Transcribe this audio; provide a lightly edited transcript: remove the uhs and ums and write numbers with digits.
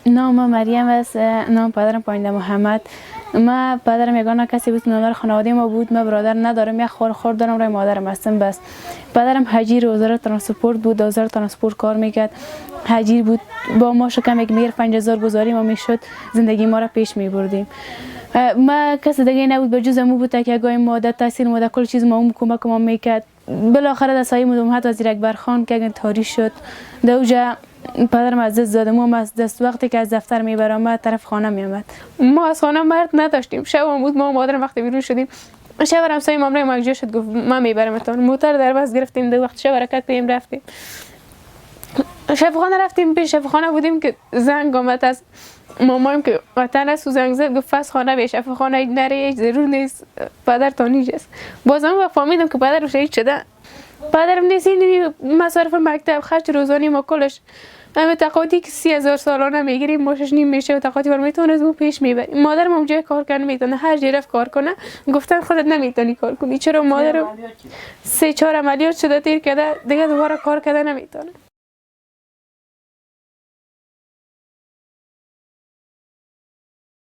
نام ما مریم است، نام پدرم پاینده محمد. ما پدرم یگانه کسی بود نامدار خانواده ما بود. ما برادر ندارم، یک خور خور دارم، رای مادرم هستم بس. پدرم هجیر وزارت ترانسپورت بود، وزارت ترانسپورت کار میکرد، هجیر بود. با ما شکم یک میر 5000 گذاری ما میشد، زندگی ما را پیش میبردیم. ما کس دیگه نبود به جز مو بود که گاهی ما در تحصیل ما در کل چیز ما اون کمک ما میکرد. بالاخره در سایه مدوم وزیر اکبر خان که تاریخ شد در اوجا پدرم از دست داد. ما از دست وقتی که از دفتر میبرآمد طرف خانه میآمد. ما از خانه مرد نداشتیم، شب هم بود. ما مادرم وقتی بیرون شدیم شب همسایه ما مگجا شد، گفت ما میبرمتان. موتر در بس گرفتیم، دو وقت شب حرکت کردیم رفتیم شفاخانه. رفتیم پیش شفاخانه بودیم که زنگ آمد از مامایم که وطن است و زنگ زد گفت فس خانه به شفاخانه نره، هیچ ضرور نیست، پدر تا نیست. باز هم فهمیدم که پدر شهید شده. پدرم نیست، این مصارف مکتب، خرج روزانه ما کلش همه تقاضی که 30,000 سالانه میگیریم ماشش نیم میشه و تقاضی بر میتونه از پیش میبریم. مادرم هم جای کار کنه میتونه، هر جای رفت کار کنه گفتن خودت نمیتونی کار کنی. چرا؟ مادرم 3-4 عملیات شده، تیر کرده، دیگه دوباره کار کرده نمیتونه.